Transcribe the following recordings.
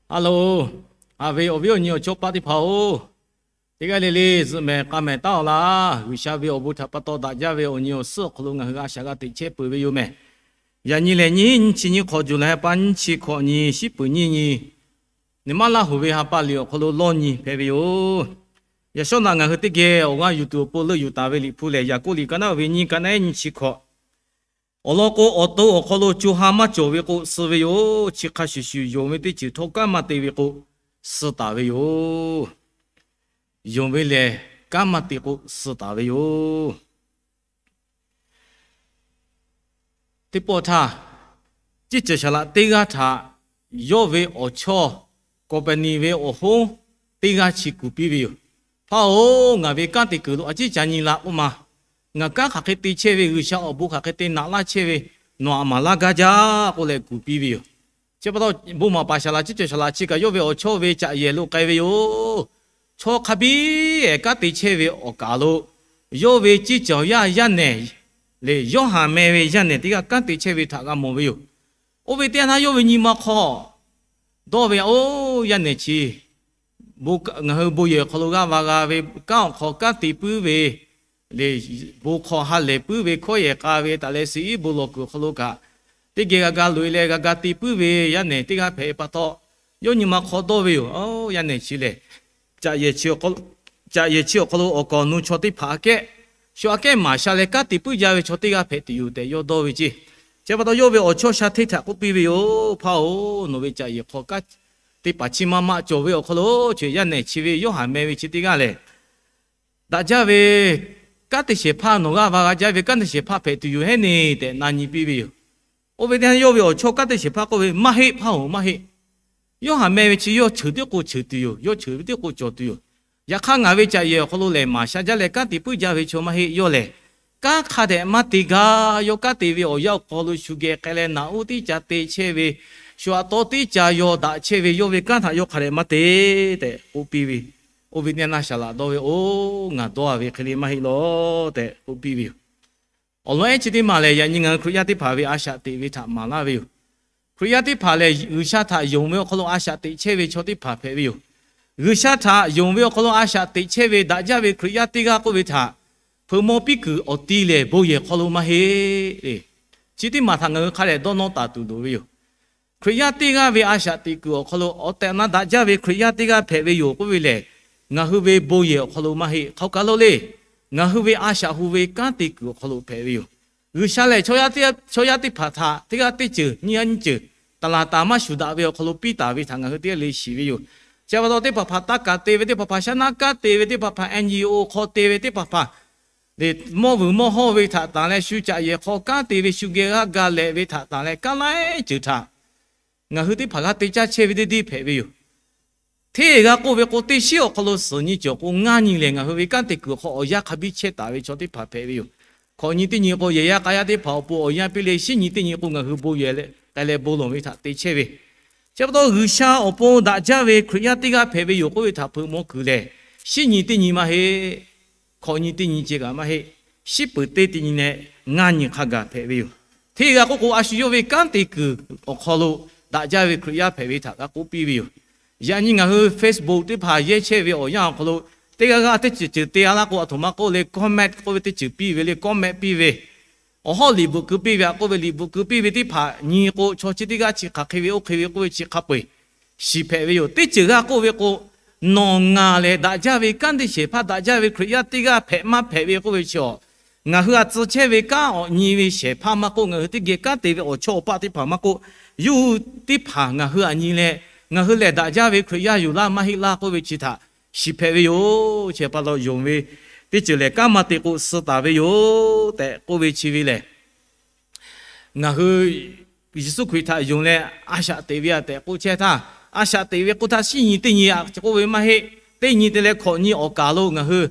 Aˬ loˬ, haꞈ ve awˬ viˉ awˬ nyi awˬ chawˇ paˆ teˇ hpaˍ-oˬ, teˇ g'aˇ le le zuhꞈ mehˍ k'a mehˍ taˉ-aw laˇ. G'uiˬsha ve awˬ bon htaꞈ pa taw daꞈ jaˇ ve awˬ nyi awˬ suhˉ awˬ hk'aw lo ngaˬ hui a shaꞈ g'a teꞈ chehˇ peuˬ ve yoˬ mehˍ. Yaꞈ nyi lehˬ, nyiˇ nyiˇ chi nyiˇ hk'awꞈ, July ha pa nyiˇ chi hkawꞈ nyi, shiˉ peuˍ nyiˇ nyi, Neˍmaˉlaˇhuˍ ve ha pa liꞈ awˬ hk'aw lo lawˇ nyi hpehꞈ ve yoˬ. Yaꞈ shawˉ naꞈ ngaˬ hui teˇ geh awˬ g'aˇ yuˬ tuˬ awˬ pon leuˆ yuˬ taˍ ve liꞈ hpu lehˬ, Yaˍkoˆ liꞈ ka naˉ ve nyiˇ, ka naˉ nyiˇ chi hkawꞈ. Awˬ lawn k'o, awˬ to awˬ hk'aw lo co ha maˇ cawˬ ve k'o, suh ve yoˬ. Chi hk'a shuˍ shuˍ, yonˍ ve teˇ ceuˬ htawˇ kanˉ maˇ te ve k'o, suh taˍ ve yoˬ. Yonˍ ve lehˬ, kanˉ maˇ te k'o, suh taˍ ve yoˬ. Teˇ pawˆ htaˇ, ciˉ cawˬ shaˍ laꞈ teˇ g'aˇ htaꞈ yawˇ ve awˬ chawˇ company ve awˬ hoˉ teˇ g'aˇ chi kuˬ piˇ ve yoˬ. Hpaˇ-oˬ, ngaˬ ve kanˉ te kuiˬ lo a ciˉ ca nyi la k'oˆ ma. Ngaˬ kanˉ hk'aˬ hk'e te chehˇ ve, G'uiˬsha awˬ bon hk'aˬ hk'e te naꞈ laˇ chehˇ ve, nawˬ aˬ maˍ laˇ gaˇ jaˇ k'oˆ leh kuˬ piˇ ve yoˬ. Chi pa taw, bon maˍ paˍ shaˍ laꞈ, ciˉ cawˬ shaˍ laꞈ chi kaꞈ yawˇ ve awˬ chawˇ ve caꞈ yehˬ lo k'ai ve yoˬ. Chaw hk'a biˇ ehˍ kanˉ te chehˇ ve awˬ kaˍ lo, yawˇ ve ciˉ cawˬ yaˇ yaˇ nehˬ lehˬ, Yoˇhanˬ meh ve yaˇ nehˬ teˇ g'aˇ kanˉ te chehˇ ve htaꞈ g'a mawˬ ve yoˬ. Oˇ ve teˇ yanˇ htaˇ yawˇ ve nyi ma hk'aw dawˇ ve, Oˇ yaˇ nehˬ chi, ngaˬ hui bon yehˬ awˬ hk'aw lo g'a va g'a ve, kanˉ awˬ hk'aw kanˉ te puiˉ ve, lehˬ, bon hk'aw ha lehˬ puiˉ ve, hkawˇ yehˬ k'a ve, taˍ leh suhˍ iˉ bon lawˬ kuiˬ awˬ hk'aw lo kaꞈ, teˇ geh g'a ga loꞈ-e leh g'a ga te puiˉ ve yaˇ nehˬ teˇ g'aˇ hpehꞈ ve pa taw, yawˇ nyi ma hk'aw dawˇ ve yoˬ. Oˇ yaˇ nehˬ chi lehˬ, caꞈ yehˬ chi awˬ hk'aw lo awˬ kaˍ awˬ nu chaw teˇ hpaˍ aꞈ kehˉ, shu aꞈ kehˉ maˍ sha leh kanˉ te puiˉ jaˇ ve chaw teˇ g'aˇ hpehꞈ tuˬ yoˬ tehꞈ yawˇ dawˇ ve ceˇ. Chi pa taw yawˇ ve awˬ chawˇ sha hteˇ htaꞈ k'oˆ piˇ ve yoˬ. Hpaˇ-oˬ, nawˬ ve caꞈ yehˬ hk'aw kanˉ teˇ hpaˍ chi ma ma cawˬ ve awˬ hk'aw lo, chi yaˇ nehˬ chi ve Yoˇhanˬ meh ve chi teˇ g'aˇ lehˬ, daꞈ jaˇ ve kanˉ te shehˍ hpaˇ, nawˬ g'aˇ va g'a jaˇ ve kanˉ te shehˍ hpaˇ hpehꞈ tuˬ yoˬ heˉ neˬ tehꞈ na nyi piˇ ve yoˬ. Oˇ ve teˇ yanˇ yawˇ ve awˬ chawˇ kanˉ te shehˍ hpaˇ k'oˆ ve, Maˇ heˆ, hpaˇ-oˬ, maˇ heˆ. Yoˇhanˬ meh ve chi yawˇ cheuˬ tiˉ k'o cheuˬ tuˬ yoˬ. Yawˇ cheuˬ ve tiˉ k'o cawˬ tuˬ yoˬ. Yaꞈ hk'aˇ, ngaˬ ve caꞈ yehˬ awˬ hk'aw lo lehˬ, maˍ sha jaˇ leh kanˉ te puiˉ jaˇ ve chaw maˇ heˆ. Yawˇ lehˬ, kanˉ hk'a dehꞈ maˇ te gaˇ. Yawˇ kanˉ te ve awˬ yanˇ awˬ hk'aw lo shu geh k'ai leh naꞈ uˉ tiˉ ca te chehˇ ve, shu aꞈ taw tiˉ ca yaw daꞈ chehˇ ve, yawˇ ve kanˉ htaꞈ yawˇ hk'a dehꞈ maˇ te tehꞈ k'oˆ piˇ ve. Oˇ ve teˇ yanˇ shaˍ laꞈ dawˇ ve, Oˇ, ngaˬ dawˇ-a ve hk'e le maˇ heˆ law tehꞈ k'oˆ piˇ ve yoˬ. Awˬ lawn ehˉ chi teˇ maˬ lehˬ, yaꞈ nyi ngaˬ hui Hkriꞈ yaˇ teˇ hpaˍ ve a shaꞈ teꞈ ve htaꞈ maˍ laˇ ve yoˬ. Hkriꞈ yaˇ teˇ hpaˍ lehˬ, G'uiˬsha htaꞈ yonˍ ve awˬ hk'aw lo a shaꞈ teꞈ chehˇ ve chaw teˇ hpaˍ hpehꞈ ve yoˬ. G'uiˬsha htaꞈ yonˍ ve awˬ hk'aw lo a shaꞈ teꞈ chehˇ ve daꞈ jaˇ ve Hkriꞈ yaˇ teˇ g'aˇ k'oˆ ve htaꞈ, hpeuꞈ maw piˇ kuiˬ awˬ ti lehˬ bon yehˬ hk'aw lo maˇ heˆ. Chi teˇ maˬ htaꞈ ngaˬ hui hk'a dehꞈ dawˇ nawˇ taˍ tuˬ loˍ ve yoˬ. Hkriꞈ yaˇ teˇ g'aˇ ve a shaꞈ teꞈ kuiˬ awˬ hk'aw lo awˬ tehˬ awˬ na daꞈ jaˇ ve Hkriꞈ yaˇ teˇ g'aˇ hpehꞈ ve yoˬ k'oˆ ve lehˬ, ngaˬ hui ve bon yehˬ awˬ hk'aw lo maˇ heˆ. Hk'aˬ kaˬ lo le, ngaˬ hui ve a shaꞈ hu ve kanˉ te kuiˬ awˬ hk'aw lo hpehꞈ ve yoˬ. G'uiˬsha lehˬ, chaw yaˇ teˇ hpaˍ htaꞈ teˇ g'aˇ teˇ ceuˬ nyiˇ g'aˇ nyiˇ ceuˬ taˍ laˬ taˍ maˇ shuˍ daꞈ ve awˬ hk'aw lo piˇ taˍ ve htaꞈ ngaˬ hui teˇ g'aˇ le shiˍ ve yoˬ. Chi pa taw teˇ hpaˍ hpaˍ taˇ kaˍ te ve, teˇ hpaˍ hpaˍ shaˉ naˉ kanˉ te ve, teˇ hpaˍ hpaˍ NGO hk'aw te ve, teˇ hpaˍ hpaˍ lehˬ, mawˇ vuiˬ mawˇ hawˇ ve htaꞈ tanˬ leh shu caꞈ yehˬ hk'aw kanˉ te ve, shu geh g'aˇ ga lehꞈ ve htaꞈ tanˬ leh kanˉ laiˉ ceuˬ htaꞈ ngaˬ hui teˇ hpaˍ g'a te caˇ chehˇ ve teˇ deˇ hpehꞈ ve yoˬ. Hteˇ g'a k'oˆ ve k'o, teˇ shiˉ awˬ hk'aw lo suhˍ nyi cawˬ k'o, ngaˇ nyi lehˬ ngaˬ hui ve kanˉ te kuiˬ awˬ hk'aw awˬ yanˇ hk'a biˇ chehˇ taˍ ve chaw teˇ hpaˍ hpehꞈ ve yoˬ. Hkawꞈ nyi teˇ nyi k'o, yehˬ yaˇ k'a yaˇ teˇ hpaˍ awˬ pon awˬ yanˇ piˇ leh, shiˉ nyi teˇ nyi k'o ngaˬ hui bon yehˬ leh k'ai leh bon lawˬ ve htaꞈ te chehˇ ve. Chi pa taw G'uiˬsha awˬ pon daꞈ jaˇ ve Hkriꞈ yaˇ teˇ g'aˇ hpehꞈ ve yoˬ k'oˆ ve htaꞈ hpeuꞈ maw kuiˬ lehˬ, shiˉ nyi teˇ nyi maˇ heˆ. Hkawꞈ nyi teˇ nyi ceh kaꞈ maˇ heˆ. Shiˉ peuˍ teˇ teˇ nyi leh ngaˇ nyi hk'a gaˬ hpehꞈ ve yoˬ. Hteˇ g'a k'oˆ k'o, a shu yawˇ ve kanˉ te kuiˬ awˬ hk'aw lo daꞈ jaˇ ve Hkriꞈ yaˇ hpehꞈ ve htaꞈ g'a k'oˆ piˇ ve yoˬ. Yaꞈ nyi ngaˬ hui Facebook teˇ hpaˍ yehˇ chehˇ ve awˬ yanˇ awˬ hk'aw lo, teˇ g'aˇ g'aˇ teˇ ceuˬ ceuˬ te-a laˇ k'o, aˬ htoꞈ ma k'oˆ le, comment k'oˆ ve teˇ ceuˬ piˇ ve le, comment piˇ ve. Awˬ hawˉ liꞈ bvuhꞈ keu piˇ ve aꞈ k'oˆ ve, liꞈ bvuhꞈ keu piˇ ve teˇ hpaˍ nyi k'o, chaw chi teˇ g'aˇ chi hk'aˬ hk'e ve oˇ hk'e ve k'oˆ ve chi hk'a peu-eˬ shiˍ hpehꞈ ve yoˬ. Teˇ ceuˬ g'a k'oˆ ve k'o, nawˬ ngaˬ lehˬ daꞈ jaˇ ve kanˉ te shehˍ hpaˇ, daꞈ jaˇ ve Hkriꞈ yaˇ teˇ g'aˇ hpehꞈ maˇ hpehꞈ ve k'oˆ ve chi awˬ, ngaˬ hui aꞈ tcuh chehˇ ve kanˉ awˬ nyi ve shehˍ hpaˇ maˇ k'oˆ, ngaˬ hui teˇ geh kanˉ te ve awˬ chawˇ awˬ paˆ teˇ hpaˍ maˇ k'oˆ, yawˇ hui teˇ hpaˍ ngaˬ hui aꞈ nyi leh, ngaˬ hui lehˬ daꞈ jaˇ ve Hkriꞈ yaˇ yoˬ laˇ maˇ heˆ laˇ k'oˆ ve chi htaꞈ shiˍ hpehꞈ ve yoˬ. Chi pa taw yonˍ ve teˇ ceuˬ lehˬ, kanˉ maˇ te k'o suh taˍ ve yoˬ tehꞈ k'oˆ ve chi ve lehˬ, ngaˬ hui Yeˍsuˆ Hkriꞈ htaꞈ yonˍ leh a shaꞈ teꞈ ve aꞈ tehꞈ k'oˆ chehˇ htaˇ, a shaꞈ teꞈ ve k'oˆ htaˇ shiˉ nyi teˇ nyi aꞈ k'oˆ ve maˇ heˆ. Teˇ nyi te leh hkawꞈ nyi awˬ kaˍ lo ngaˬ hui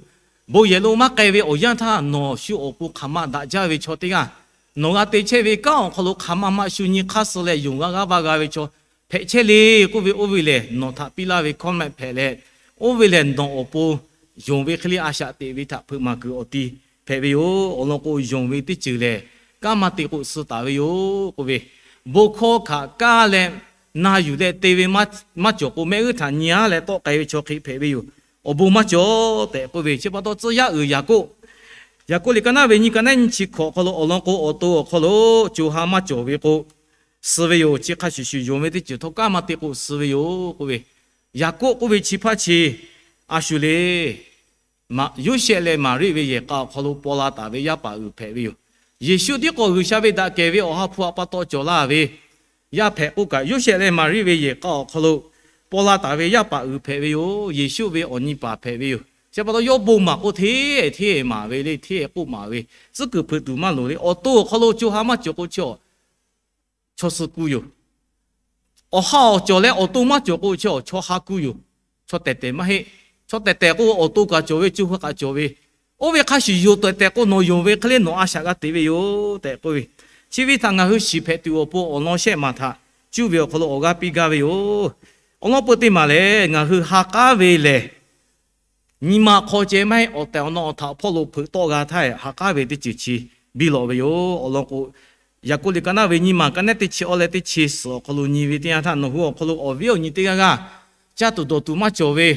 bon yehˬ lo maˇ k'ai ve awˬ yanˇ htaˇ, nawˬ shu awˬ pon hk'aˬ ma daꞈ jaˇ ve chaw teˇ g'aˇ, nawˬ g'a te chehˇ ve kanˉ awˬ hk'aw lo hk'aˬ ma ma shu nyi hk'aˇ suh leh yonˍ g'a g'aˇ va g'a ve chaw hpehꞈ chehˇ le k'oˆ ve, oˇ ve lehˬ nawˬ htaꞈ piˇ laˇ ve comment hpehꞈ leh, oˇ ve lehˬ nawˬ awˬ pon yonˍ ve hk'e le a shaꞈ teꞈ ve htaꞈ hpeuꞈ maˍ kuiˬ awˬ ti hpehꞈ ve yoˬ. Awˬ lawn k'o, yonˍ ve teˇ ceuˬ lehˬ, kanˉ maˇ te k'o suh taˍ ve yoˬ k'oˆ ve, bon hkawˇ htaꞈ kaˇ leh na yuˬ leh te ve maˇ cawˬ k'o, mehˆ g'uˇ htaꞈ nyi aˉ leh tawˆ k'ai ve chaw hk'e hpehꞈ ve yoˬ. Awˬ bon maˇ cawˬ tehꞈ k'oˆ ve. Chi pa taw tcuh yaˇ uiˍ Yaˍkoˆ, Yaˍkoˆ liꞈ ka naˉ ve nyiˇ, ka naˉ nyiˇ chi hkawꞈ awˬ hk'aw lo awˬ lawn k'o, awˬ to awˬ hk'aw lo co ha maˇ cawˬ ve k'o, suh ve yoˬ. Chi hk'a shuˍ shuˍ yonˍ ve teˇ ceuˬ htawˇ kanˉ maˇ te k'o suh ve yoˬ k'oˆ ve. Yaˍkoˆ k'oˆ ve chi hpaˇ chi a shu le. Yoˇsehꞈ leh Maˍriˆ ve yehˬ k'a awˬ hk'aw lo paw la taˍ ve yaˇ paˍ uiˍ hpehꞈ ve yoˬ. Yeˍsuˆ tiˉ k'o G'uiˬsha ve daꞈ kehˬ ve Awˬ ha hpu htaꞈ pa taw cawˬ laˇ ve yaˇ hpehꞈ k'oˆ kaꞈ, Yoˇsehꞈ leh Maˍriˆ ve yehˬ k'a awˬ hk'aw lo paw la taˍ ve yaˇ paˍ uiˍ hpehꞈ ve yoˬ. Yeˍsuˆ ve awˬ nyi paˍ hpehꞈ ve yoˬ. Chi pa taw yawˇ bon maˍ k'o hteˇ hteˇ maˍ ve le, hteˇ k'oˆ maˍ ve, tcuhˉ kuiˬ hpeuꞈ tuˬ maˇ loˍ le. Awˬ to awˬ hk'aw lo co ha maˇ cawˬ k'o chi chaw suh kuˇ yoˬ. Awˬ ha awˬ cawˬ leh awˬ to maˇ cawˬ k'o chi chaw ha kuˇ yoˬ. Chaw tehˬ tehˬ maˇ heˆ. Chaw tehˬ tehˬ k'o awˬ to kaꞈ cawˬ ve, co ha kaꞈ cawˬ ve. Oˇ ve hk'a shuˍ yoˬ tehˬ tehˬ k'o nawˬ yonˍ ve hk'e le nawˬ a shaꞈ g'a te ve yoˬ tehꞈ k'oˆ ve. Chi ve htaꞈ ngaˬ hui shiˍ hpehꞈ tuˬ awˬ pon awˬ lawn shehˆ maˬ htaꞈ cuˇ ve awˬ hk'aw lo awˬ g'aˇ piˇ gaˇ ve yoˬ. Awˬ lawn peu teˇ maˬ lehˬ, ngaˬ hui ha k'aˉ ve lehˬ, nyi ma hk'aw ceh maˇ heˆ, awˬ tehˬ awˬ na awˬ htaꞈ hpawˇ lo hpeuꞈ tawˆ g'a htaˇ, ha k'aˉ ve teˇ ceuˬ chi biˇ lawꞈ ve yoˬ. Awˬ lawn k'o, Yaˍkoˆ liꞈ ka naˉ ve nyiˇ maˬ ka naˉ teˇ chi awˇ leh teˇ chi suhˍ awˬ hk'aw lo nyi ve teˇ yanˇ htaˇ, nawˬ hui awˬ hk'aw lo awˬ viˉ awˬ nyi teˇ g'aˇ g'aˇ caˇ tuˬ dawˬ tuˬ maˇ cawˬ ve,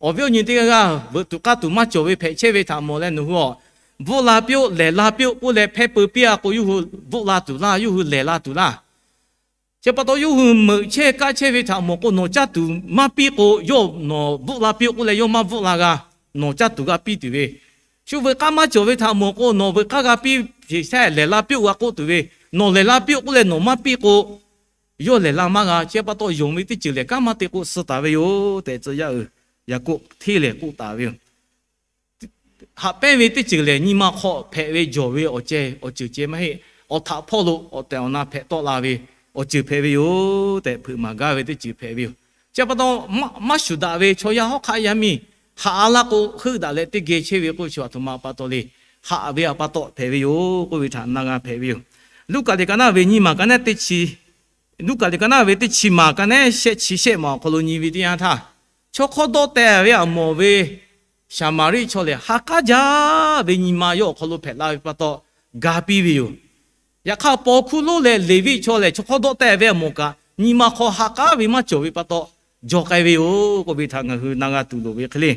awˬ viˉ awˬ nyi teˇ g'aˇ g'aˇ veuꞈ tuˬ k'aˇ tuˬ maˇ cawˬ ve hpehꞈ chehˇ ve htaꞈ mawˬ leh, nawˬ hui awˬ bvuhˆ la piˇ-oˆ, lehˬ la piˇ-oˆ k'oˆ leh hpehˇ peu piˇ-a k'o, yawˇ hui bvuhˆ la tuˬ laˇ, yawˇ hui lehˬ la tuˬ laˇ. Chi pa taw yawˇ hui meuꞈ chehˇ kaˆ chehˇ ve htaꞈ mawˬ k'o, nawˬ caˇ tuˬ maˇ piˇ k'o, yawˇ nawˬ bvuhˆ la piˇ-oˆ k'oˆ leh yawˇ maˇ bvuhˆ la g'a. Nawˬ caˇ tuˬ g'a piˇ tuˬ ve, shu veuꞈ k'aˇ maˇ cawˬ ve htaꞈ mawˬ k'o, nawˬ veuꞈ k'aˇ g'a piˇ sheˍ sha lehˬ la piˇ-oˆ g'a k'oˆ tuˬ ve, nawˬ lehˬ la piˇ-oˆ k'oˆ leh nawˬ maˇ piˇ k'o, yawˇ lehˬ la maˇ g'a. Chi pa taw yonˍ ve teˇ ceuˬ lehˬ kanˉ maˇ te k'o suh taˍ ve yoˬ tehꞈ tcuh yaˇ uiˍ Yaˍkoˆ hteˇ lehˬ k'oˆ taˍ ve yoˬ. Haꞈ pehnˇ ve teˇ ceuˬ lehˬ, nyi ma hk'aw hpehꞈ ve jawˬ ve awˬ ceh awˬ ceuˬ ceh maˇ heˆ. Awˬ htaꞈ hpawˇ lo awˬ tehˬ awˬ na hpehꞈ tawˆ la ve awˬ ceuˬ hpehꞈ ve yoˬ tehꞈ hpeuꞈ maˍ gaˇ ve teˇ ceuˬ hpehꞈ ve yoˬ. Chi pa taw maˇ shuˍ daꞈ ve chaw yaˇ hawˉ hk'aˆ yaˇ miˇ haꞈ a laˇ k'o, heuˆ daꞈ leh teˇ geh chehˇ ve k'oˆ ve chaw aˬ htoꞈ ma pa taw le, haꞈ ve awˬ pa taw hpehꞈ ve yoˬ k'oˆ ve htaꞈ na g'a hpehꞈ ve yoˬ. Luˉkaꞈ liꞈ ka naˉ ve nyiˇ maˬ ka naˉ teˇ chi Luˉkaꞈ liꞈ ka naˉ ve teˇ chi maˬ ka naˉ shehˆ chi shehˆ maˬ awˬ hk'aw lo nyi ve teˇ yanˇ htaˇ, chaw hk'awˇ dawˆ teh ve aꞈ mawˬ ve Saˍmaˍriˆ chaw lehˬ, ha k'aˉ jaˇ ve nyi ma yawˇ awˬ hk'aw lo hpehꞈ la ve pa taw ga piˇ ve yoˬ. Yaꞈ hk'aˇ, paw hkuˇ lonˉ leh Leˍviˆ chaw lehˬ, chaw hk'awˇ dawˆ teh ve aꞈ mawˬ kaꞈ, nyi ma hk'aw ha k'aˉ ve maˇ cawˬ ve pa taw jaw k'ai ve yoˬ k'oˆ ve htaꞈ ngaˬ hui na g'a tuˬ loˍ ve hk'e le.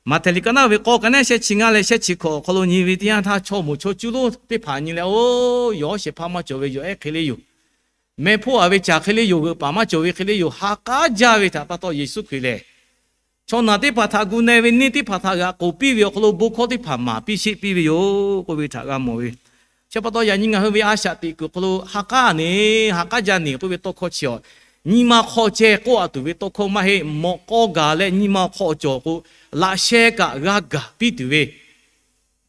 Maꞈhtehˍ liꞈ ka naˉ ve k'awˇ ka naˉ shehˆ chi ngaˇ leh shehˆ chi hkawꞈ awˬ hk'aw lo nyi ve teˇ yanˇ htaˇ, chaw moˍ chaw cuˇ lonˉ teˇ hpaˍ nyi leh, oˇ, yawˬ shehˍ hpaˇ maˇ cawˬ ve yawˬ ehˉ hk'e le yoˬ. Meh hpoˆ a ve caˬ hk'e le yoˬ, veuꞈ paˍ maˇ cawˬ ve hk'e le yoˬ, ha k'aˉ jaˇ ve htaꞈ pa taw Yeˍsuˆ Hkriꞈ lehˬ, chaw naˬ teˇ hpaˍ htaꞈ gu na ve, neˇ teˇ hpaˍ htaꞈ g'aꞈ k'oˍ piˇ ve awˬ hk'aw lo bon hkawˇ teˇ hpaˍ maˍ piˇ sheˆ piˇ ve yoˬ k'oˆ ve htaꞈ g'a mawˬ ve. Chi pa taw yaꞈ nyi ngaˬ hui ve a shaꞈ teꞈ kuiˬ hk'aw lo ha k'aˉ neˬ, ha k'aˉ jaˇ neˬ k'oˆ ve tawˇ hkawˇ chi awˬ, nyi ma hk'aw ceh k'oˆ a tuˬ ve tawˇ hkawˇ maˇ heˆ. Mawꞈ k'aw gaˬ leh nyi ma hk'aw cawˬ k'o, laꞈ sheh kaꞈ g'a gaˬ piˇ tuˬ ve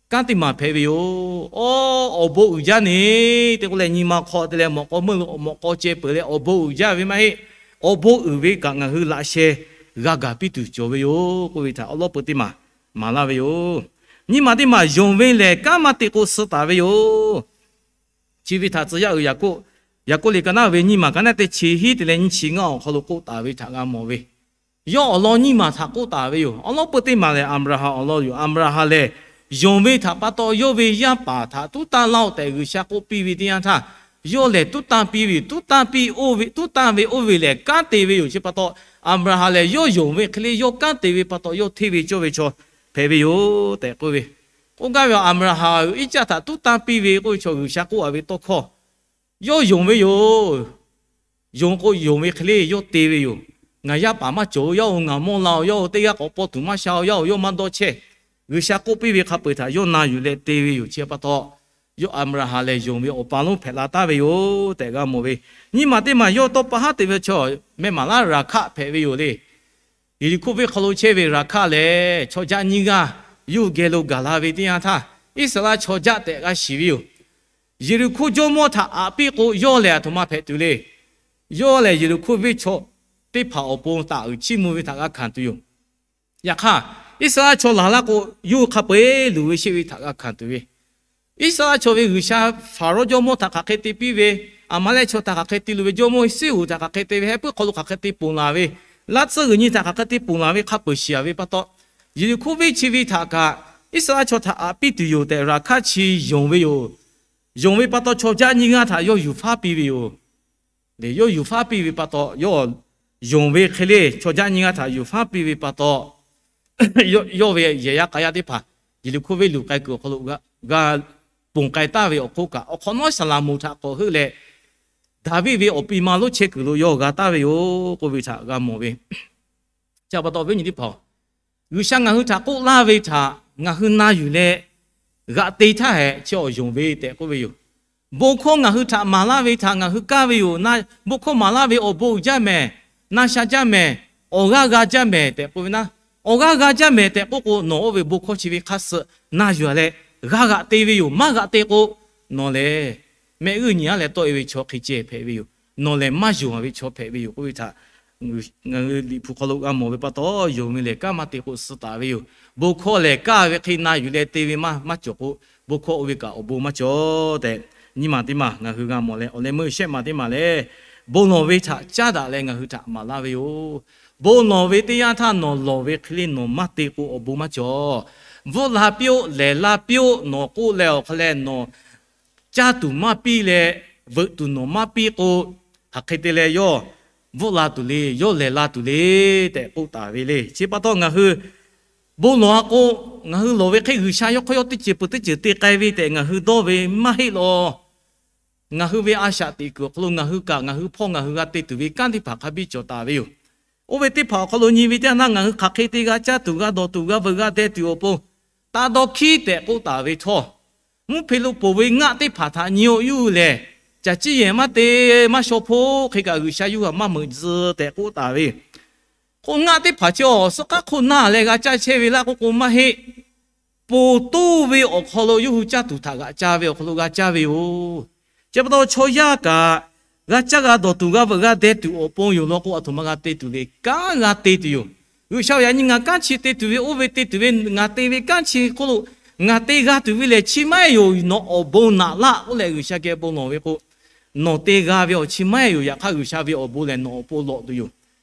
kanˉ teˇ maˬ hpehꞈ ve yoˬ. Awˬ, awˬ bon uiˍ jaˇ neˬ te k'oˆ leh, nyi ma hk'aw te leh mawꞈ k'aw meuˇ lo mawꞈ k'aw ceh peuˬ leh awˬ bon uiˍ jaˇ ve maˇ heˆ. Awˬ bon uiˍ ve kaꞈ ngaˬ hui laꞈ sheh g'a gaˬ piˇ tuˬ cawˬ ve yoˬ k'oˆ ve htaꞈ awˬ lawn peu teˇ maˬ maˍ laˇ ve yoˬ. Nyi ma teˇ maˬ yonˍ ve lehˬ, kanˉ maˇ te k'o suh taˍ ve yoˬ. Chi ve htaꞈ tcuh yaˇ uiˍ Yaˍkoˆ, Yaˍkoˆ liꞈ ka naˉ ve nyiˇ maˬ ka naˉ teˇ chi hiˉ te leh nyiˇ chi ngaˇ awˬ hk'aw lo k'oˆ taˍ ve htaꞈ g'a mawˬ ve. Yawˇ awˬ lawn nyiˇ maˬ htaꞈ k'oˆ taˍ ve yoˬ. Awˬ lawn peu teˇ maˬ lehˬ, Aˍbraˍhanˍ awˬ lawn yoˬ. Aˍbraˍhanˍ lehˬ, yonˍ ve htaꞈ pa taw yawˇ ve yaˇ paˍ htaꞈ tuˉ tanˇ laˇ-oˆ tehꞈ G'uiˬsha k'oˆ piˇ ve teˇ yanˇ htaˇ, yawˇ lehˬ tuˉ tanˇ piˇ ve yoˬ. Tuˉ tanˇ piˇ oˇ ve, tuˉ tanˇ ve oˇ ve lehˬ kanˉ te ve yoˬ. Chi pa taw, Aˍbraˍhanˍ lehˬ yawˇ yonˍ ve hk'e le yawˇ kanˉ te ve pa taw, yawˇ hteˇ ve cawˇ ve chaw hpehꞈ ve yoˬ tehꞈ k'oˆ ve. K'oˆ gaˇ ve, Aˍbraˍhanˍ Iˉcaˆ htaꞈ tuˉ tanˇ piˇ ve k'oˆ ve chaw G'uiˬsha k'oˆ a ve tawˇ hkawˇ, yawˇ yonˍ ve yoˬ. Yonˍ k'o yonˍ ve hk'e le yawˇ te ve yoˬ. Ngaˬ yaˇ paˍ maˇ cawˬ-oˬ, yaˇ-oˬ, ngaˬ mawˇ la-oˬ, yaˇ-oˬ, teˇ g'aˇ k'awꞈ paw tuˬ maˇ sha-oˬ, yaˇ-oˬ, yawˇ maˇ dawˇ chehˇ. G'uiˬsha k'oˆ piˇ ve hk'a peu-eˬ htaꞈ yawˇ na yuˬ leh te ve yoˬ. Chi pa taw, yawˇ Aˍbraˍhanˍ lehˬ yonˍ ve awˬ pa lonˉ hpehꞈ la taˍ ve yoˬ tehꞈ g'a mawˬ ve. Nyiˇ maˬ teˇ maˬ yawˇ tawˇ pa haˉ te ve chaw mehˆ maˍ laˉ Raˍhkaˆ hpehꞈ ve yoˬ le. Yeˍriˆhkoˇ venˇ hk'aw lo chehˇ ve Raˍhkaˆ lehˬ, chaw jaˆ nyiˇ g'aˇ yawˇ hui geh lo gaˬ la ve teˇ yanˇ htaˇ, Iˉsaˍreˍlaˆ chaw jaˆ tehꞈ g'a shiˍ ve yoˬ. Yeˍriˆhkoˇ jawˇmawˇ htaꞈ aꞈ piˇ k'o, yawˇ lehˬ aˬ htoꞈ ma hpehꞈ tuˬ le. Yawˇ lehˬ Yeˍriˆhkoˇ venˇ chaw teˇ hpaˍ awˬ pon taˍ uiˍ chiˇ mvuh ve htaꞈ g'a hkanˍ tuˬ yoˬ. Yaꞈ hk'aˇ, Iˉsaˍreˍlaˆ chaw laˬ laˇ k'o, yawˇ hui hk'a peu-eˬ luˬ ve sheˆ ve htaꞈ g'a hkanˍ tuˬ ve, Iˉsaˍreˍlaˆ chaw ve G'uiˬsha Hpaˍrawˇ jawˇmawˇ htaꞈ hk'aˬ hk'e te piˇ ve, Aˍmaˍlehˆ chaw htaꞈ hk'aˬ hk'e te luˬ ve, jawˇmawˇ Siˉhonˍ htaꞈ hk'aˬ hk'e te ve, heh puiˉ hk'aw lo hk'aˬ hk'e te ponˬ laˬ ve, laˇ tsuhˇ g'uiˬ nyi htaꞈ hk'aˬ hk'e te ponˬ laˬ ve hk'a peu-eˬ shiˍ a ve pa taw, Yeˍriˆhkoˇ venˇ chi ve htaꞈ kaꞈ Iˉsaˍreˍlaˆ chaw htaꞈ aꞈ piˇ tuˬ yoˬ tehꞈ Raˍhkaˆ chi yonˍ ve yoˬ. Yonˍ ve pa taw, chaw jaˆ nyiˇ g'aˇ htaꞈ yawˇ yuˬ faˉ piˇ ve yoˬ. Yawˇ yuˬ faˉ piˇ ve pa taw, yawˇ yonˍ ve hk'e le chaw jaˇ nyi g'aˇ htaꞈ yuˬ faˉ piˇ ve pa taw, yawˇ ve yehˬ yaˇ k'a yaˇ teˇ hpaˍ Yeˍriˆhkoˇ venˇ luˬ k'ai kuiˬ awˬ hk'aw lo g'a ponˬ k'ai taˍ ve awˬ hk'oˆ kaꞈ, awˬ hk'awꞈ nawˉ Saˍlaˍmonˍ htaꞈ k'awꞈ heuˆ leh, Daˍviˆ ve awˬ pi ma lonˉ chehˇ kuiˬ lo yawˇ g'a taˍ ve yoˬ k'oˆ ve htaꞈ g'a mawˬ ve. Chi pa taw awˬ viˉ nyi teˇ hpaˍ-oˬ, G'uiˬsha ngaˬ hui htaꞈ k'oˆ laˇ ve htaꞈ ngaˬ hui na yuˬ leh g'aꞈ te htaˇ hehꞈ chi awˬ yonˍ ve tehꞈ k'oˆ ve yoˬ. Bon hkawˇ ngaˬ hui htaꞈ maˍ laˇ ve htaꞈ ngaˬ hui kaˇ ve yoˬ. Bon hkawˇ maˍ laˇ ve awˬ bon uiˍ jaˇ mehˍ, na sha jaˇ mehˍ, awˬ g'aˇ g'a jaˇ mehˍ tehꞈ k'oˆ ve naˉ, awˬ g'aˇ g'a jaˇ mehˍ tehꞈ k'oˆ k'o, nawˬ oˇ ve bon hkawˇ chi ve hk'a suh na yuˬ leh g'a g'aꞈ te ve yoˬ. Maˇ g'aꞈ te k'o, nawˬ lehˬ mehˆ g'uˇ nyi aˉ leh tawˆ e ve chaw hk'e ceh hpehꞈ ve yoˬ. Nawˬ lehˬ maˇ yonˍ ve chaw hpehꞈ ve yoˬ k'oˆ ve htaꞈ ngaˬ hui Liꞈ hpu hk'aw lo g'a mawˬ ve pa taw, yonˍ ve lehˬ kanˉ maˇ te k'o suh taˍ ve yoˬ. Bon hkawˇ lehˬ kaˇ ve hk'e na yuˬ leh te ve maˇ cawˬ k'o, bon hkawˇ oˇ ve kaꞈ awˬ bon maˇ cawˬ tehꞈ, nyiˇ maˬ teˇ maˬ ngaˬ hui g'a mawˬ leh, awˬ leh meuˇ shehˆ maˬ teˇ maˬ lehˬ, bon lawˬ ve htaꞈ caˉ daꞈ leh ngaˬ hui htaꞈ maˍ laˇ ve yoˬ. Bon lawˬ ve teˇ yanˇ htaˇ nawˬ lawˬ ve hk'e le nawˬ maˇ te k'o awˬ bon maˇ cawˬ. Bvuhˆ la piˇ-oˆ, lehˬ la piˇ-oˆ, nawˬ k'oˆ leh awˬ hk'a leh nawˬ caˇ tuˬ maˇ piˇ leh, veuꞈ tuˬ nawˬ maˇ piˇ k'o, hk'aˬ hk'e te leh yawˇ bvuhˆ la tuˬ le, yawˇ lehˬ la tuˬ le tehꞈ k'oˆ taˍ ve le. Chi pa taw ngaˬ hui bon lawˬ-a k'o, ngaˬ hui lawˬ ve hk'e G'uiˬsha yawˇ hk'aw yawˇ teˇ ceuˬ peuˬ teˇ ceuˬ te k'ai ve tehꞈ ngaˬ hui dawˇ ve maˇ heˆ law. Ngaˬ hui ve a shaꞈ teꞈ kuiˬ awˬ hk'aw lo ngaˬ hui kaꞈ ngaˬ hui hpawˇ ngaˬ hui g'a te tuˬ ve kanˉ teˇ hpaˍ hk'a biˇ cawˬ taˍ ve yoˬ. Oˇ ve teˇ hpaˍ awˬ hk'aw lo nyi ve teˇ yanˇ htaˇ ngaˬ hui hk'aˬ hk'e te g'a caˇ tuˬ, g'a dawˬ tuˬ, g'a veuꞈ g'a deh tuˬ awˬ pon, taˇ dawˇ hkiˉ tehꞈ k'oˆ taˍ ve htawˇ, mvuhˇ hpe lo poˬ ve ngaˆ teˇ hpaˍ htaꞈ nyi-o yuˇ lehˬ, caˬ ciˇ yehˬ maˇ te, maˇ shaw hpoˆ hk'e kaꞈ G'uiˬsha yawˇ hui maˇ meuꞈ tcuh tehꞈ k'oˆ taˍ ve. K'o ngaˆ teˇ hpaˍ chi awˬ suhˉ k'aˉ hk'oˆ naˇ leh g'a caˇ chehˇ ve laˇ k'oˆ k'o maˇ heˆ. Poˬ toˇ ve awˬ hk'aw lo yawˇ hui caˇ tuˬ htaꞈ g'aꞈ ca ve awˬ hk'aw lo g'a caˇ ve yoˬ. Chi pa taw chaw yaˇ kaꞈ g'a caˇ g'a dawˬ tuˬ, g'a veuꞈ g'a deh tuˬ awˬ pon yoˬ law k'o, aˬ htoꞈ ma g'a te tuˬ le. Kanˉ g'a te tuˬ yoˬ. G'uiˬsha yaꞈ nyi ngaˬ kanˉ chi te tuˬ ve, oˇ ve te tuˬ ve, ngaˬ te ve kanˉ chi hk'oˆ lo ngaˬ te g'a tuˬ ve lehˬ, chi maˇ heˆ yoˬ. Nawˬ awˬ bon naꞈ laˆ k'oˆ leh G'uiˬsha geh bon lawˬ ve k'o, nawˬ te g'a ve awˬ chi maˇ heˆ yoˬ. Yaꞈ hk'aˇ G'uiˬsha ve awˬ bon lehˬ nawˬ awˬ pon lawꞈ tuˬ yoˬ.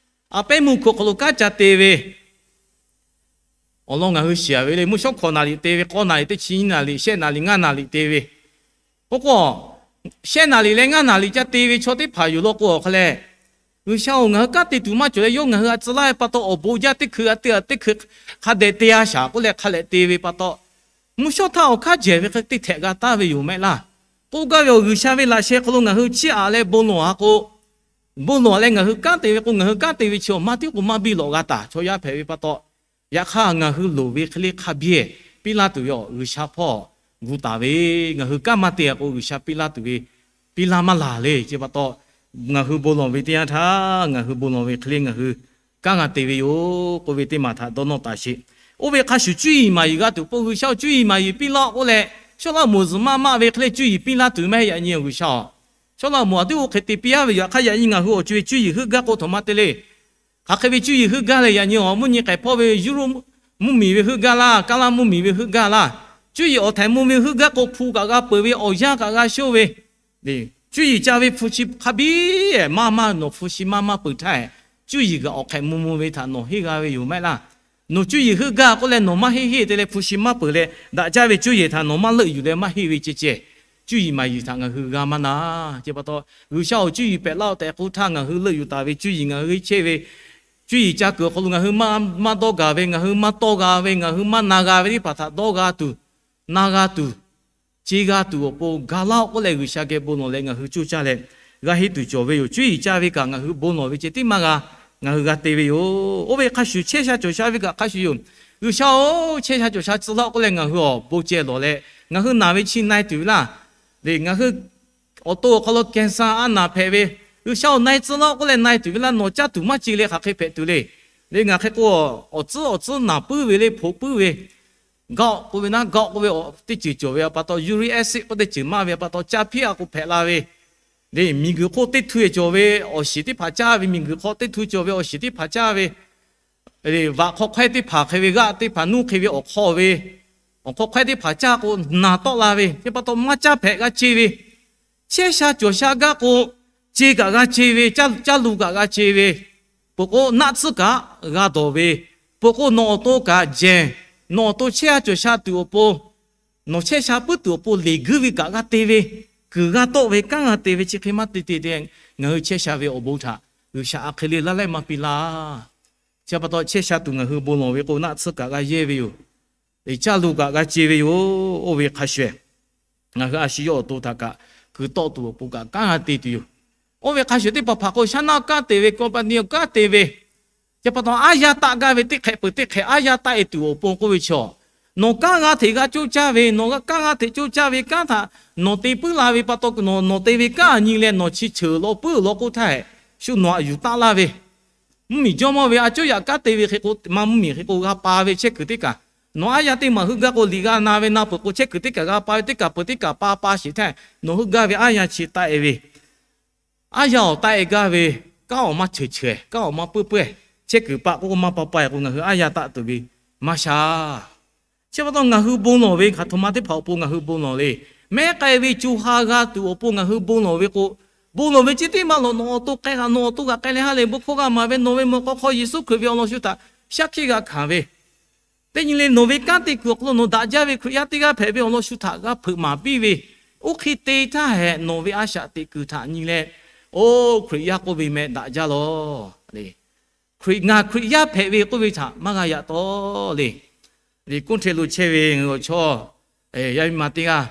A pehˉ meuˇ hkui awˬ hk'aw lo kanˉ ca te ve awˬ lawn ngaˬ hui shiˍ-a ve le. Mvuhˇ shawˉ hkawꞈ naˍ riˍ te ve, k'awˇ naˍ riˍ, teˇ chi nyiˇ naˍ riˍ, shehˆ naˍ riˍ, ngaˇ naˍ riˍ te ve. K'o k'o, shehˆ naˍ riˍ leh ngaˇ naˍ riˍ ca te ve chaw teˇ hpaˍ yoˬ law k'o, awˬ hk'a leh, G'uiˬsha-oˬ, ngaˬ hui kanˉ te tuˬ maˇ cawˬ leh yawˇ ngaˬ hui a tcuh laˇ ve pa taw, awˬ bon jaˇ teˇ hkui a teˇ a teˇ hkui hk'a dehꞈ te-a shaˍ k'oˆ leh hk'a lehꞈ te ve pa taw, mvuhˇ shawˉ htaˇ awˬ hkanˉ jehˬ ve hk'e teˇ htehꞈ g'a taˍ ve yoˬ mehˆ laˇ. K'oˆ gaˇ ve awˬ G'uiˬsha ve laꞈ sheh hk'aw lo ngaˬ hui chiˇ aꞈ leh bon lawˬ-a k'o, bon lawˬ leh ngaˬ hui kanˉ te ve k'o, ngaˬ hui kanˉ te ve chi awˬ maˇ tiˉ k'o maˇ biˇ lawꞈ g'a taˍ. Chaw yaˇ hpehꞈ ve pa taw, yaꞈ hk'aˇ ngaˬ hui loˍ ve hk'e le hk'a biˇ piˇ laˇ tuˬ ve awˬ G'uiˬsha hpawˇ gu taˍ ve, ngaˬ hui kanˉ maˇ te-a k'o G'uiˬsha piˇ laˇ tuˬ ve, piˇ laˇ maˇ laˬ le. Chi pa taw, ngaˬ hui bon lawˬ ve teˇ yanˇ htaˇ ngaˬ hui bon lawˬ ve hk'e le ngaˬ hui kanˉ g'a te ve yoˬ k'oˆ ve teˇ maˬ htaꞈ dawˇ nawˇ taˍ sheˍ. Oˇ ve hk'a shuˍ cuˇ yiˍ maˍ yiˍ g'a tuˬ po G'uiˬsha-oˬ, cuˇ yiˍ maˍ yiˍ piˇ laˇ k'oˆ leh, Sawˉlaꞈmonˍ zuhꞈ maˆ maˆ ve hk'e le cuˇ yiˍ piˇ laˇ tuˬ mehˆ. Yaꞈ nyi G'uiˬsha-oˬ, Sawˉlaꞈmonˍ aˬ tiˉ oˇ hk'e te piˇ-a ve yoˬ. Yaꞈ hk'aˇ yaꞈ nyi ngaˬ hui awˬ co-e cuˇ yiˍ heuˆ gaˇ k'o htawꞈ ma te le. Hk'aˬ hk'e ve cuˇ yiˍ heuˆ gaˇ leh yaꞈ nyi awˬ mvuhˇ nyi k'ehˬ hpawˇ ve Yuˇroˆ mvuhˇmiˬ ve heuˆ gaˇ laˇ, Kaˇlaˇ mvuhˇmiˬ ve heuˆ gaˇ laˇ. Cuˇ yiˍ awˬ htaiˍ mvuh ve heuˆ gaˇ k'o hpu kaꞈ g'a peuˬ ve, awˬ yanˇ kaꞈ g'a shonˇ ve, cuˇ yiˍ ca ve hpu shi hk'a biˇ maˇ maˇ, nawˬ hpu shi maˇ maˇ peuˬ htaˇ, cuˇ yiˍ kaꞈ awˬ hk'ehꞈ mvuh mvuh ve htaꞈ nawˬ henˇ g'a ve yoˬ mehˆ laˇ. Nawˬ cuˇ yiˍ heuˆ gaˇ k'oˆ leh nawˬ maˇ henˇ henˇ te leh hpu shi maˇ peuˬ leh daꞈ jaˇ ve cuˇ yiˍ htaꞈ nawˬ maˇ leuˆ yuˬ leh maˇ henˇ ve ceh ceh, cuˇ yiˍ maˍ yiˍ htaꞈ ngaˬ hui g'a maˇ na. Chi pa taw, G'uiˬsha-oˬ, cuˇ yiˍ pehꞈ laˇ-oˆ tehꞈ k'oˆ htaˇ ngaˬ hui leuˆ yuˬ taˍ ve cuˇ yiˍ ngaˬ hui henˇ chehˇ ve, cuˇ yiˍ ca kuiˬ awˬ hk'aw lo ngaˬ hui maˇ dawˇ gaˬ ve, ngaˬ hui maˇ tawˇ g'a ve, ngaˬ hui maˇ na g'a ve teˇ hpaˍ htaꞈ dawˇ g'a tuˬ, na g'a tuˬ, ce g'a tuˬ awˬ pon ga laˇ-oˆ k'oˆ leh G'uiˬsha geh bon lawˬ leh ngaˬ hui coˇ caˇ leh g'a henˇ tuˬ cawˬ ve yoˬ. Cuˇ yiˍ ca ve kaꞈ ngaˬ hui bon lawˬ ve ceh tiˉ maˇ g'a, ngaˬ hui g'a te ve yoˬ. Oˇ ve hk'a shuˍ chehˇ sha cawˬ sha ve kaꞈ hk'a shuˍ yoˬ. G'uiˬsha-oˬ, chehˇ sha cawˬ sha tcuh laˇ-oˆ k'oˆ leh ngaˬ hui awˬ bon ceh lawˬ leh ngaˬ hui naˬ ve chi na-e tuˬ ve laˇ. Ngaˬ hui awˬ to awˬ hk'aw lo cancer a naˬ hpehꞈ ve, G'uiˬsha-oˬ, na-e tcuh laˇ-oˆ k'oˆ leh na-e tuˬ ve laˇ. Nawˬ caˇ tuˬ maˇ ce leh hk'aˬ hk'e hpehꞈ tuˬ le. Le ngaˬ hk'e k'o, awˬ tcuhˉ awˬ tcuhˉ naˬ puiˉ ve le, hpoꞈ puiˉ ve, gout k'oˆ ve naˉ, gout k'oˆ ve teˇ ceuˬ cawˬ ve pa taw, uric acid k'oˆ teˇ ceuˬ maˇ ve pa taw, caˇ hpiˇ-a k'o hpehꞈ la ve, le miˬguiˬ hk'oˆ teˇ htu cawˬ ve awˬ shiˍ teˇ hpaˍ caˇ ve, miˬguiˬ hk'aw teˇ htu cawˬ ve awˬ shiˍ teˇ hpaˍ caˇ ve, vaꞈ hk'aw hk'awehˇ teˇ hpaˍ hk'e ve, g'aˆ teˇ hpaˍ nuˇ hk'e ve awˬ hk'aw ve, awˬ hk'aw hk'awehˇ teˇ hpaˍ caˇ k'o naˬ tawˆ la ve, chi pa taw maˇ caˇ hpehꞈ g'a ce ve, chehˇ sha cawˬ sha gaˇ k'o, ce kaꞈ g'a ce ve, caˇ lu kaꞈ g'a ce ve, peuˬ k'o naˆ tsuhˇ kaꞈ g'a dawˬ ve, peuˬ k'o nawˬ awˬ to kaꞈ jehˬ, nawˬ awˬ to chehˇ sha cawˬ sha tuˬ awˬ pon, nawˬ chehˇ sha puiˉ tuˬ awˬ pon leˬ guiˇ ve kaꞈ g'a te ve, kuiˬ g'a tawˆ ve kanˉ g'a te ve chi hk'e maˇ te te te, ngaˬ hui chehˇ sha ve awˬ bon htaꞈ G'uiˬsha a hk'e le laˇ lehˉ maˇ piˇ laˇ. Chi pa taw chehˇ sha tuˬ ngaˬ hui bon lawˬ ve k'o, naˆ tsuhˇ kaꞈ g'a yehˇ ve yoˬ. Caˇ lo kaꞈ g'a ce ve yoˬ. Oˇ ve hk'a shuˍ, ngaˬ hui a shu yawˇ awˬ to htaꞈ kaꞈ kuiˬ tawˆ tuˬ awˬ pon kaꞈ kanˉ g'a te tuˬ yoˬ. Oˇ ve hk'a shuˍ teˇ hpaˍ hpaˍ k'o, shaˉ naˆ kanˉ te ve company awˬ kanˉ te ve, chi pa taw aˉ yaˇ taˆ gaˇ ve teˇ hk'ehꞈ peuˬ teˇ hk'ehꞈ aˉ yaˇ taˆ e tuˬ awˬ pon k'oˆ ve chaw, nawˬ kanˉ g'a hteꞈ g'a coˇ caˇ ve, nawˬ kanˉ g'a hteꞈ coˇ caˇ ve kanˉ htaꞈ nawˬ te puiˉ la ve pa taw, nawˬ nawˬ te ve kanˉ a nyi leh nawˬ chi ceuˬ law puiˉ law k'oˆ htaˇ hehꞈ, shu nawˬ aꞈ yuˬ taˆ laˇ ve, mvuhˇmiˬ jawˇmawˇ ve a cuˉ yaꞈ kanˉ te ve hk'e k'o, maˇ mvuhˇmiˬ hk'e k'o g'a pa ve chehˇ kuiˬ teˇ kaˬ, nawˬ aˉ yaˇ teˇ maˬ heuˆ gaˇ k'o, liꞈ g'a na ve na peuˬ k'o, chehˇ kuiˬ teˇ kaˬ g'a pa ve teˇ kaˬ peuˬ teˇ kaˬ pa pa sheˍ htaˇ, nawˬ heuˆ gaˇ ve aˉ yaˇ chi taˆ e ve, aˉ yaˇ awˬ taˆ e gaˇ ve kanˉ awˬ maˇ ceuˬ ceuˬ, kanˉ awˬ maˇ puiˉ puiˉ, chehˇ kuiˬ pa k'oˆ k'o maˇ pa pa k'o, ngaˬ hui aˉ yaˇ taˆ tuˬ ve maˇ sha. Chi pa taw ngaˬ hui bon lawˬ ve hk'aˬ htoꞈ ma teˇ hpaˍ awˬ pon ngaˬ hui bon lawˬ le. Mehˉ k'ai ve co ha g'a tuˬ awˬ pon ngaˬ hui bon lawˬ ve k'o, bon lawˬ ve chi teˇ maˇ lawˬ, nawˬ awˬ to k'ai kaꞈ nawˬ awˬ to kaꞈ k'ai leh ha lehˬ bon hkawˇ g'a maˍ ve, nawˬ ve mawˬ k'aw hk'aw Yeˍsuˆ Hkriꞈ ve awˬ lawn shu htaꞈ shaˉ hkiˆ g'a hkanˍ ve, teˇ nyi le nawˬ ve kanˉ te kuiˬ awˬ hk'aw lo nawˬ daꞈ jaˇ ve Hkriꞈ yaˇ teˇ g'aˇ hpehꞈ ve awˬ lawn shu htaꞈ g'a hpeuꞈ maˍ piˇ ve, oˇ hk'e te htaˇ hehꞈ nawˬ ve a shaꞈ teꞈ kuiˬ htaꞈ nyi leh, oˇ Hkriꞈ yaˇ k'oˆ ve meh daꞈ jaˇ lawˬ le. Hkriꞈ, ngaˬ Hkriꞈ yaˇ hpehꞈ ve k'oˆ ve htaꞈ maˇ g'a yaꞈ taw le. Liꞈ k'oˆ hteˇ lo chehˇ ve ngaˬ hui awˬ chawˇ yaˇ miˇ ma teˇ g'aˇ,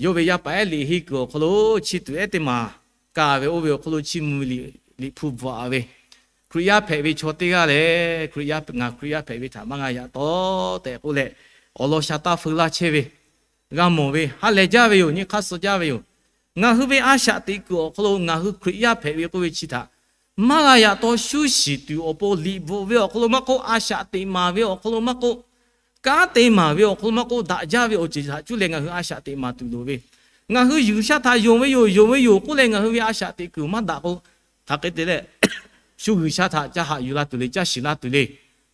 yawˇ ve yaˇ paˍ ehˉ liꞈ henˇ kuiˬ awˬ hk'aw lo chi tuˬ ehˉ teˇ maˬ ka ve, oˇ ve awˬ hk'aw lo chiˇ mvuh ve liꞈ hpu bvuhꞈ a ve, Hkriꞈ yaˇ hpehꞈ ve chaw teˇ g'aˇ lehˬ, Hkriꞈ yaˇ, ngaˬ Hkriꞈ yaˇ hpehꞈ ve htaꞈ maˇ g'a yaꞈ taw tehꞈ k'oˆ leh, awˬ lawn sha taˇ feu laˇ chehˇ ve, g'a mawˬ ve ha lehˬ jaˇ ve yoˬ. Nyi hk'aˇ suh jaˇ ve yoˬ. Ngaˬ hui ve a shaꞈ teꞈ kuiˬ awˬ hk'aw lo ngaˬ hui Hkriꞈ yaˇ hpehꞈ ve k'oˆ ve chi htaꞈ maˇ g'a yaꞈ taw shuˉ shiˍ tuˬ awˬ pon, liꞈ bvuhꞈ ve awˬ hk'aw lo maˇ k'oˆ, a shaꞈ teꞈ maˍ ve awˬ hk'aw lo maˇ k'oˆ, kanˉ te maˍ ve awˬ hk'aw lo maˇ k'oˆ, daꞈ jaˇ ve awˬ ceuˬ htaꞈ cuˇ leh ngaˬ hui a shaꞈ teꞈ maˍ tuˬ loˍ ve, ngaˬ hui G'uiˬsha htaꞈ yonˍ ve yoˬ, yonˍ ve yoˬ k'oˆ leh ngaˬ hui ve a shaꞈ teꞈ kuiˬ maˇ daꞈ k'o, hk'aˬ hk'e te leh shu G'uiˬsha htaꞈ ca haꞈ yuˬ la tuˬ le, ca shiˍ la tuˬ le.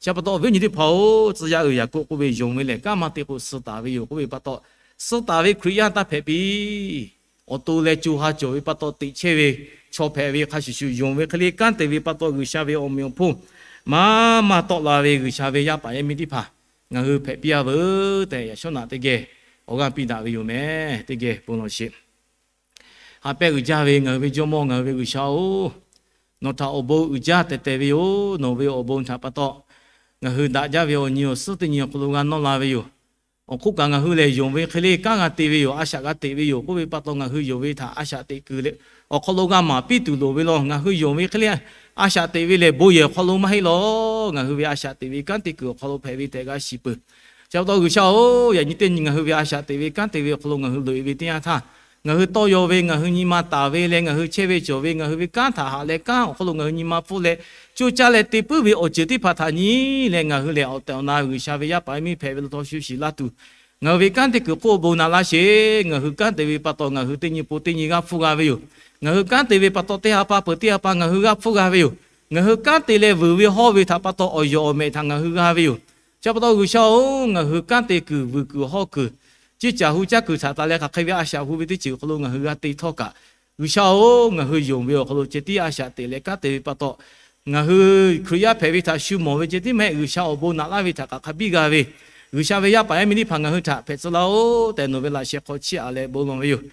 Chi pa taw awˬ viˉ awˬ nyi teˇ hpaˍ-oˬ, tcuh yaˇ uiˍ Yaˍkoˆ k'oˆ ve, yonˍ ve lehˬ kanˉ maˇ te k'o suh taˍ ve yoˬ k'oˆ ve pa taw, suh taˍ ve Hkriꞈ yaˇ taˇ hpehꞈ piˇ. Awˬ to leh co ha cawˬ ve pa taw teꞈ chehˇ ve chaw hpehꞈ ve hk'a shuˍ shuˍ, yonˍ ve hk'e le kanˉ te ve pa taw G'uiˬsha ve awˬ meꞈ awˬ hponˇ maˇ maˇ tawˆ la ve G'uiˬsha ve yaˇ paˍ yaˇ miˇ teˇ hpaˍ ngaˬ hui hpehꞈ piˇ-a veuˬ tehꞈ, yaꞈ shawˉ naꞈ teˇ geh awˬ g'aˇ piˇ daꞈ ve yoˬ meh. Teˇ geh bon lawˬ sheˍ. Ha pehˇ uiˍ jaˇ ve ngaˬ hui ve Jawˇmawˇ, ngaˬ hui ve G'uiˬsha-oˬ, nawˬ htaꞈ awˬ bon uiˍ jaˇ tehꞈ tehˬ ve yoˬ. Nawˬ ve awˬ bon htaꞈ pa taw ngaˬ hui daꞈ jaˇ ve awˬ nyi awˬ suhˉ teˇ nyi awˬ hk'aw lo g'a nawˇ la ve yoˬ. Awˬ hk'oˆ kaꞈ ngaˬ hui lehˬ yonˍ ve hk'e le kanˉ g'a te ve yoˬ, a shaꞈ g'a teꞈ ve yoˬ k'oˆ ve pa taw, ngaˬ hui yonˍ ve htaꞈ a shaꞈ teꞈ kuiˬ leh awˬ hk'aw lo g'a maˍ piˇ tuˬ loˍ ve law. Ngaˬ hui yonˍ ve hk'e le a shaꞈ teꞈ ve lehˬ bon yehˬ awˬ hk'aw lo maˇ heˆ law. Ngaˬ hui ve a shaꞈ teꞈ ve kanˉ te kuiˬ awˬ hk'aw lo hpehꞈ ve tehꞈ g'a shiˍ peuˬ. Chi pa taw G'uiˬsha-oˬ, yaꞈ nyi teˇ nyi ngaˬ hui ve a shaꞈ teꞈ ve kanˉ te ve awˬ hk'aw lo ngaˬ hui loꞈ-e ve teˇ yanˇ htaˇ, ngaˬ hui tawˇ yaw ve, ngaˬ hui nyi ma taˍ ve leh ngaˬ hui chehˇ ve cawˬ ve, ngaˬ hui ve kanˉ htaꞈ haꞈ leh kanˉ awˬ hk'aw lo ngaˬ hui nyi ma hpfuhˇ leh coˇ caˇ leh te puiˉ ve awˬ ceuˬ teˇ hpaˍ htaꞈ nyi leh, ngaˬ hui lehˬ awˬ tehˬ awˬ na G'uiˬsha ve yaˇ paˍ yaˇ miˇ hpehꞈ ve lo htawˇ shu shiˍ laˇ tuˬ, ngaˬ hui ve kanˉ te kuiˬ hk'oˆ bon naꞈ laˇ sheˍ. Ngaˬ hui kanˉ te ve pa taw ngaˬ hui teˇ nyi po teˇ nyi g'aˇ hpfuhˇ g'a ve yoˬ. Ngaˬ hui kanˉ te ve pa taw teˇ ha pa peuˬ teˇ ha pa ngaˬ hui g'aˇ hpfuhˇ g'a ve yoˬ. Ngaˬ hui kanˉ te leh vuiˬ ve hawˇ ve htaꞈ pa taw awˬ yawˬ awˬ mehꞈ htaꞈ ngaˬ hui g'a ve yoˬ. Chi pa taw G'uiˬsha-oˬ, ngaˬ hui kanˉ te kuiˬ, vuiˬ kuiˬ, hawˇ kuiˬ, ceˇ caˬ hu caˇ kuiˬ htaꞈ taˍ leh hk'aˬ hk'e ve a shaꞈ hu ve teˇ ceuˬ awˬ hk'aw lo ngaˬ hui g'a te htawˇ kaꞈ, G'uiˬsha-oˬ, ngaˬ hui yonˍ ve awˬ hk'aw lo ceh tiˉ a shaꞈ teꞈ leh kanˉ te ve pa taw, ngaˬ hui Hkriꞈ yaˇ hpehꞈ ve htaꞈ shu mawˬ ve ceh tiˉ maˇ heˆ. G'uiˬsha awˬ bon naꞈ laˇ ve htaꞈ kaꞈ hk'a biˇ g'a ve, G'uiˬsha ve yaˇ paˍ yaˇ miˇ teˇ hpaˍ ngaˬ hui htaꞈ hpehꞈ tcuh laˇ-oˆ tehꞈ nawˬ ve laꞈ sheh hk'aw chiˇ aꞈ leh bon lawˬ ve yoˬ.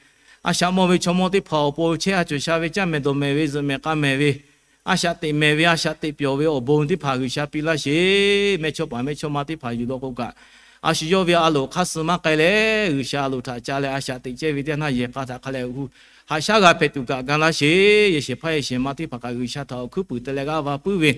A shaꞈ mawˇ ve chaw mawˇ teˇ hpaˍ awˬ pon chehˇ ha cawˬ sha ve caˇ mehˍ dawˬ mehˍ ve, zuhꞈ mehˍ k'a mehˍ ve, a shaꞈ teꞈ mehˍ ve, a shaꞈ teꞈ pyawˬ ve awˬ bon teˇ hpaˍ G'uiˬsha piˇ laˇ sheˍ. Mehˇchawˇpaˍ mehˇchawˇma teˇ hpaˍ yuˬ law k'o kaꞈ, a shu yawˇ ve a loˍ hk'aˇ suh maˇ k'ai leh, G'uiˬsha a loˍ htaꞈ ca leh a shaꞈ teꞈ chehˇ ve teˇ yanˇ htaˇ yehˬ k'a htaꞈ hk'a leh hu haꞈ shaˉ g'a hpehꞈ tuˬ kaꞈ ga laˇ sheˍ. Yehˬ shehˍ hpaˇ yehˬ shehˍ ma teˇ hpaˍ kaꞈ G'uiˬsha htaꞈ awˬ hkuiˉ puiˍ te leh g'aˇ va puiˉ ve,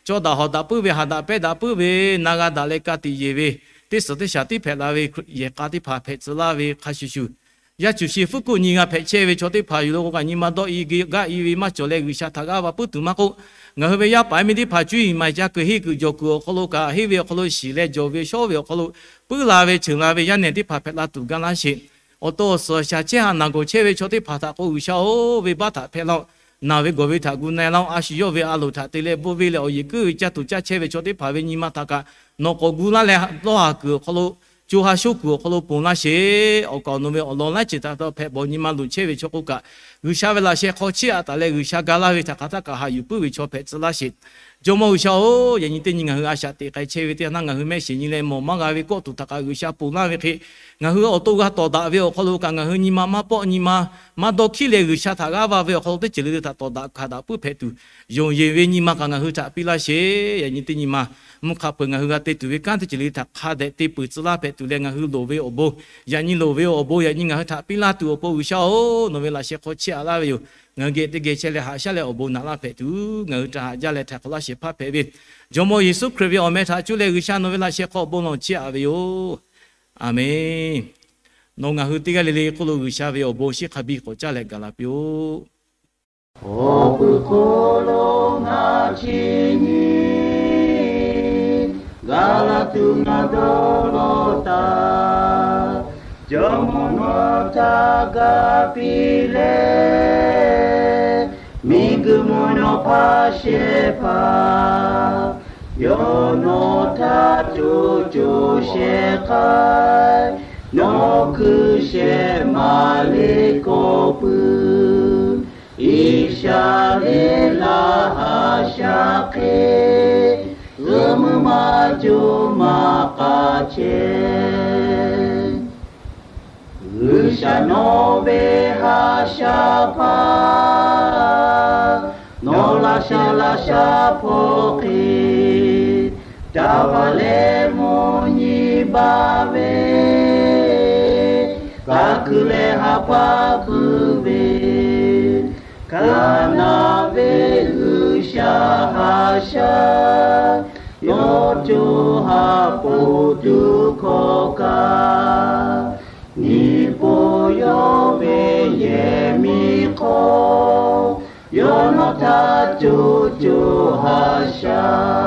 cawˇ daꞈ hawˍ daꞈ puiˉ ve, haꞈ daꞈ pehnˇ daꞈ puiˉ ve, na g'a daꞈ leh ka tiꞈ yeˬ ve, teˇ suhˍ teˇ shaˍ tiˉ hpehꞈ la ve yehˬ k'a teˇ hpaˍ hpehꞈ tcuh laˇ ve hk'a shuˍ shuˍ, yaˇ cuˬ shi fuˉ kuˆ nyi g'a hpehꞈ chehˇ ve chaw teˇ hpaˍ yuˬ law k'o kaꞈ nyi ma dawˇ i gaˇ i ve maˇ cawˬ leh G'uiˬsha htaꞈ g'aˇ va puiˉ tuˬ maˇ k'oˆ, ngaˬ hui ve yaˇ paˍ yaˇ miˇ teˇ hpaˍ cuˇ yiˍ maˍ caˇ kuiˬ henˇ kuiˬ jawˬ kuiˬ awˬ hk'aw lo kaꞈ, henˇ ve awˬ hk'aw lo shiˍ leh jawˬ ve shawˉ ve awˬ hk'aw lo puiˉ la ve ceuˬ la ve yaˇ nehˬ teˇ hpaˍ hpehꞈ la tuˬ ga laˇ sheˍ. Awˬ to awˬ suhˍ awˬ shaˍ chehˇ ha naˬ gawˬ chehˇ ve chaw teˇ hpaˍ htaꞈ k'o, G'uiˬsha-oˬ, venˇbaˆ htaꞈ hpehˇ laˇ-oˆ. Naˬ ve gawˬ ve htaꞈ gu na-e laˇ-oˆ. A shu yawˇ ve a loˍ htaꞈ te leh bvuhˆ ve leh awˬ yeˬ kuiˉ ve caˇ tuˬ caˇ chehˇ ve chaw teˇ hpaˍ ve nyi ma htaꞈ kaꞈ nawˬ k'awꞈ gu laˇ leh, lawˇ ha kuiˬ awˬ hk'aw lo, co ha shoˉ kuiˬ awˬ hk'aw lo ponˬ laˇ sheˍ. Awˬ kaˍ awˬ nu ve awˬ lawn laiˉ ceuˬ htaꞈ hpehꞈ bawˬ nyi ma luˬ chehˇ ve chaw k'o kaꞈ, G'uiˬsha ve laꞈ sheh hk'aw chiˇ aꞈ taˍ leh G'uiˬsha ga laˇ ve htaꞈ hk'aˬ htaˆ kaꞈ haꞈ yuˬ puiˉ ve chaw hpehꞈ tcuh laˇ sheˍ. Jawˇmawˇ G'uiˬsha-oˬ, yaꞈ nyi teˇ nyi ngaˬ hui a shaꞈ teꞈ k'ai chehˇ ve teˇ yanˇ, ngaˬ hui mehˆ shiˍ nyi leh mawˬ maˇ g'a ve kawˆ tuˬ htaꞈ kaꞈ G'uiˬsha ponˬ laˇ ve hk'e, ngaˬ hui awˬ to g'a tawˍ daꞈ ve awˬ hk'aw lo kaꞈ ngaˬ hui nyi ma maˇ pawˆ, nyi ma maˇ dawˇ hkiˉ leh G'uiˬsha htaꞈ g'aˇ va ve awˬ hk'aw lo teˇ ceuˬ le le htaꞈ tawˍ daꞈ hkanˍ daꞈ puiˉ hpehꞈ tuˬ, yonˍ yeˬ ve nyi ma kaꞈ ngaˬ hui htaꞈ piˇ laˇ sheˍ. Yaꞈ nyi teˇ nyi ma mvuhˇ hk'a peuˬ ngaˬ hui g'a te tuˬ ve kanˉ teˇ ceuˬ le le htaꞈ hk'a dehꞈ te peuˬ tcuh laˇ hpehꞈ tuˬ leh, ngaˬ hui loˍ ve awˬ bon, yaꞈ nyi loˍ ve awˬ bon yaꞈ nyi ngaˬ hui htaꞈ piˇ laˇ tuˬ awˬ pon G'uiˬsha-oˬ, nawˬ ve laꞈ sheh hk'aw chiˇ aꞈ laˇ ve yoˬ. Ngaˬ hui geh teˇ geh chehˇ leh haꞈ shaˉ leh awˬ bon naꞈ laˇ hpehꞈ tuˬ, ngaˬ hui htaꞈ haꞈ jaˇ leh htaiˍ hk'awꞈ laˇ shehˍ hpaˇ hpehꞈ ve Jawˇmawˇ Yeˍsuˆ Hkriꞈ ve awˬ meh htaꞈ cuˇ leh G'uiˬsha nawˬ ve laꞈ sheh hk'aw awˬ bon lawˬ chiˇ aꞈ ve yoˬ. A menˬ. Nawˬ ngaˬ hui teˇ g'aˇ le le hk'oˆ lo G'uiˬsha ve awˬ bon shiˉ hk'a biˇ k'awꞈ caˇ leh gaˬ la piˇ-oˆ. Awˬ pui hk'oˆ lo ngaˬ chi nyi, gaˬ la tuˬ ngaˬ dawˇ law taˍ. Jawˇmawˇ nawˬ htaꞈ ga piˇ leh, miˬguiˬ mvuhˇ naw hpaˇ shehˍ hpaˇ, yawˇ nawˬ htaꞈ co co shehˍ hk'aˇ, nawˬ hkui shehˍ maˍ le k'awꞈ pui. Iˉsaˍreˍlaˆ haꞈ shaꞈ hk'e, g'uiˬ mvuhˇ maˇ co maˇ k'a chehˇ. G'uiˬsha nawˬ ve haꞈ shaꞈ hpaˇ, nawˬ laꞈ sha laꞈ sha hpawˇ hk'e, taˍ baˬ leh mvuhˇ nyi baˬ ve, kaˬ kuiˬ leh ha pa kuiˬ ve, kaꞈ naˬ ve G'uiˬsha haꞈ shaꞈ, yawˇ co ha po tuˬ hkawꞈ kaꞈ, nyi po yawˇ ve yehˬ miˬ hk'aw, yawˇ nawˬ htaꞈ co co haꞈ shaꞈ.